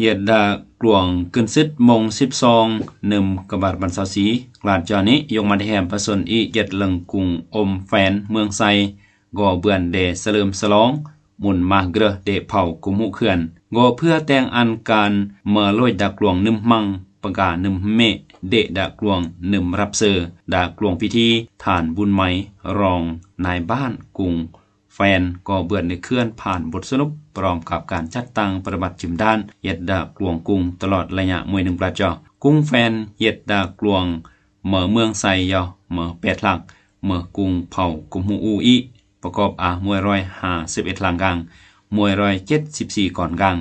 ຢຽດດາກລວງ ຂຶ້ນສິດໂມງສິບສອງ ໜຶ່ມກະບາດບັນຊາວສີ່ ກລາດຈອນີ້ ຍົງມາແດແຮມປະຊົນອີກ ຢຽດເລິງກຸງອົມແຟນເມືອງໄຊ ກໍເບືອນເດສະເຫຼີມສະຫຼອງ ມຸນມາເກຣເດເຜົາກຸມຫູເຂື່ອນ ກໍເພື່ອແຕ່ງອັນການເມີໂລຍດາກລວງໜຶ່ມມັງ ປະກາໜຶ່ມເມ ເດດາກລວງໜຶ່ມຮັບເຊີ ດາກລວງພິທີ ທ່ານ ບຸນໄມ ຮອງນາຍບ້ານກຸງ ແຟນກໍເບືອນໃນເຂື່ອນຜ່ານບົດສະຫຼຸບ ພ້ອມກັບການຈັດຕັ້ງປະຕິບັດຈິມດ້ານ ຢຽດດາກລວງກຸງຕະຫຼອດໄລຍະມວຍໜຶ່ງປະຈອກ ກຸງແຟນຢຽດດາກລວງ ເມີເມືອງໄຊຢໍ ເມີແປດຫຼັກ ເມີກຸງເຜົາກຸມຫູອູອີ ປະກອບອາມວຍຮ້ອຍຫ້າສິບເອັດຫຼັງກາງ ມວຍຮ້ອຍເຈັດສິບສີ່ກ່ອນກາງ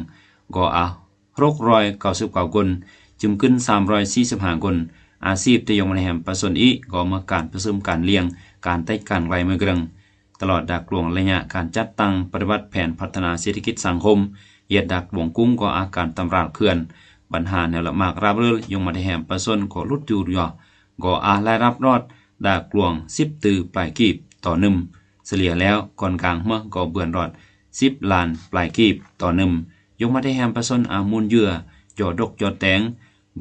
ກໍອາ ຫົກຮ້ອຍເກົ້າສິບເກົ້າຄົນ ຈຳກຶນສາມຮ້ອຍສີ່ສິບຫ້າຄົນ ອາຊີບທີ່ຍົງມາແນມປະຊົນອີກ ກໍເມືອການປະຊຸມການລ້ຽງ ການແຕ່ງການໄວເມືອເກຣິງ ຕະຫຼອດດາກລວງໄລຍະການຈັດຕັ້ງປະຕິບັດແຜນພັດທະນາເສດຖະກິດສັງຄົມ ຢຽດດາກລວງກຸງກໍອາການຕຳລາວເຂື່ອນ ບັນຫາແນວລະໝາກລາບເລີຍ ຍົງມາແນມປະຊົນກໍຫຼຸດຢູ່ຢໍ ກໍອາລາຍຮັບລອດດາກລວງສິບຕື້ປາຍກີບຕໍ່ໜຶ່ມ ສະເລ່ຍແລ້ວກ່ອນກາງເມືອກໍເບືອນລອດສິບລ້ານປາຍກີບຕໍ່ໜຶ່ມ ຍົງມາແດແຮມປະຊົນອາມູນເຫຍື່ອ ຈອດດົກຈອດແຕງ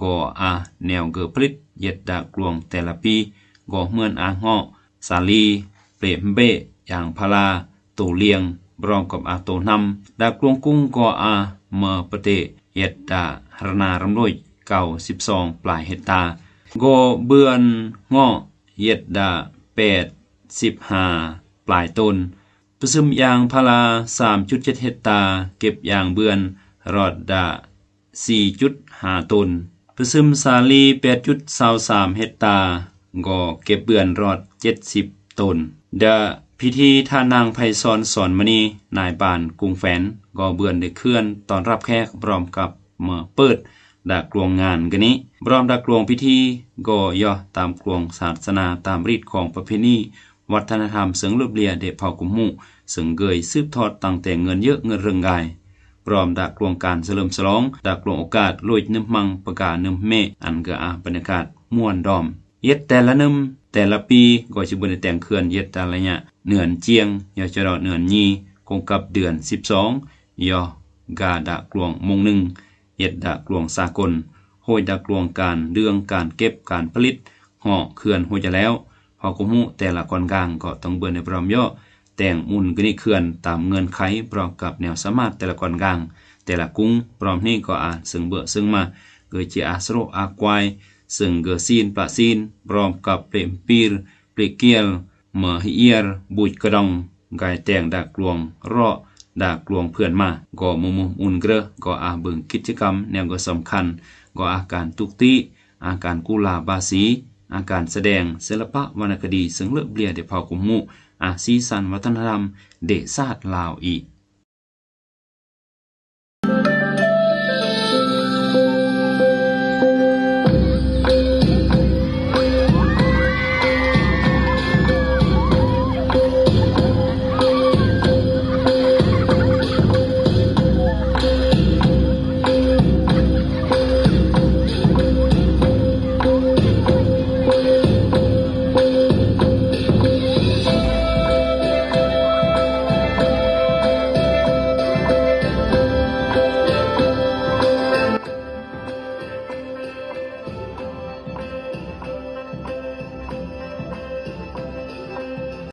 ກໍອາແນວເກີຜະລິດ ຢຽດດາກລວງແຕ່ລະປີ ກໍເໝືອນອາເຫາະ ສາລີ ເປມເບ ຢາງພາລາ ໂຕລຽງ ບຣອມກັບອາໂຕນຳ ດາກລວງກຸງກໍອາເມີປະເຕ ຢຽດດາຮະນາຣຳໂລຍ ເກົ້າສິບສອງປາຍເຮັກຕາ ກໍເບືອນເຫາະ ຢຽດດາແປດສິບຫ້າປາຍໂຕນ ປະຊຶມຢາງພາລາສາມຈຸດເຈັດເຮັກຕາ ເກັບຢາງເບືອນຮອດດາສີ່ຈຸດຫ້າໂຕນ ປະຊຶມສາລີແປດຈຸດຊາວສາມເຮັກຕາ ກໍເກັບເບືອນຮອດເຈັດສິບໂຕນ ດາພິທີທ່ານນາງໄພສອນ ສອນມະນີ ນາຍບ້ານກຸງແຟນ ກໍເບືອນໄດ້ເຂື່ອນຕ້ອນຮັບແຂກ ພ້ອມກັບເມີເປີດ ດາກລວງງານກະນີ້ ບຣອມດາກລວງພິທີ ກໍຍໍຕາມກລວງສາສະໜາ ຕາມຮີດຄອງປະເພນີ ວັດທະນະທຳ ເຊິ່ງເລີບເລຍເດເຜົາກຸມຫູ ເຊິ່ງເກີຍສືບທອດຕັ້ງແຕ່ເງິນເຍີະເງິນເລິງກາຍ ບຣອມດາກລວງການສະເຫຼີມສະຫຼອງ ດາກລວງໂອກາດໂລຍໜຶ່ມມັງ ປະກາໜຶ່ມເມ ອັນເກີອາບັນຍາກາດມ່ວນດອມ ຢຽດແຕ່ລະໜຶ່ມ ແຕ່ລະປີ ກໍຊິບໍ່ໄດ້ແຕ່ງເຂື່ອນ ຢຽດຕາລະຍະເໜືອນຈຽງ ຍໍຈະເລາະເໜືອນຢີ ກົງກັບເດືອນສິບສອງ ຍໍກາດາກລວງມົງໜຶ່ງ ຢຽດດາກລວງສາກົນ ໂຮຍດາກລວງການເດືອງ ການເກັບ ການຜະລິດ ເຫາະເຂື່ອນໂຮຍຈະແລ້ວ ເຮົາກໍຮູ້ແຕ່ລະກ່ອນກາງ ກໍຕ້ອງເບືອນໃນບຣອມຍໍ ແຕ່ງມຸນກະນິເຂື່ອນຕາມເງື່ອນໄຂ ບຣອມກັບແນວສາມາດແຕ່ລະກ່ອນກາງ ແຕ່ລະກຸງ ບຣອມນີ້ກໍອາເຊິ່ງເບືອເຊິ່ງມາ ເກີຈຽອາສະໂຣອາກວາຍ ເຊິ່ງເກີຊີນປະຊີນ ບຣອມກັບເປມປີຣ ເປກຽລ ເມີຮີອຽຣ ບູດກະດອງ ກາຍແຕ່ງດາກລວງເລາະ ດາກລວງເພື່ອນມາ ກໍມຸມມຸມອຸ່ນເກຣ ກໍອາເບິ່ງກິດຈະກຳແນວກໍສຳຄັນ ກໍອາການຕຸກຕິ ອາການກຸລາບາສີ ອາການສະແດງ ສິລະປະວັນນະຄະດີ ເຊິ່ງເລີບເລຍໄດ້ເຜົາກຸມໝູ່ ອາສີສັນວັດທະນະທຳ ເດຊາດລາວອີກ.